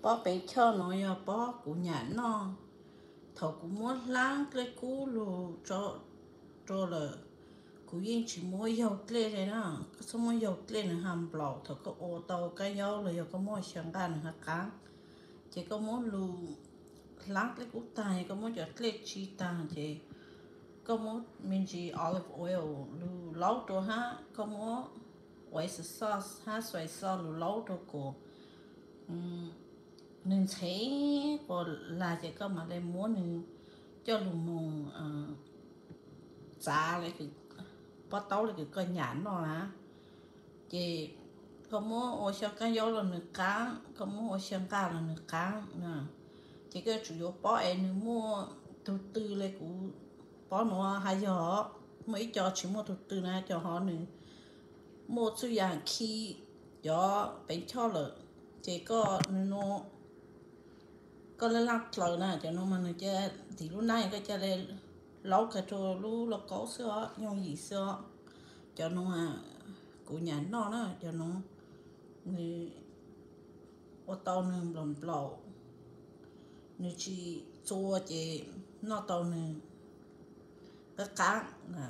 Pob peev choj no yog pob kuv nyam noj thaum kuv muab hlab dlej kub lug rau lawm. Kuv yeej tsis muab yaug dlej le na. Koj txhob muab yaug dlej, nws ha nplaum. Thaum koj ua tau kab yaub los yog koj muab xyaw nqaj nws ha qaab. Ces koj muab lug hlab dlej kub taag, koj muab cov dlej tsi taag ces koj muab me ntsis olive oil lug laub rau hab koj muab oyster sauce hab soy sauce lug laub rau kom nws ntxhee quas lag ces koj mam le muab nws coj lug moog txav pob taub le kws koj nyam noj na. Ces koj muab ua xyaw kab yaub los nws qaab, koj muab ua xyaw nqaj los nws qaab. Ces koj yuav tsum yuav pob es nws muaj tug tw le kuv pob nuav has yog muaj ib co tsis muaj tug tw na, cov hov nws muaj txuj yam khi cov peev choj lawm. Ces koj nws nua koj laaj laaj dlaws na, cov nuav mas nws ca ntim lub nab, koj ca le laub kag rau lub lauj kaub xwb os, yooj yim xwb os. Cov nuav kuv nyam noj na, cov nuav nws ua tau nws nplaum nplaum, nws tsis txua ces noj tau nws qab qab na.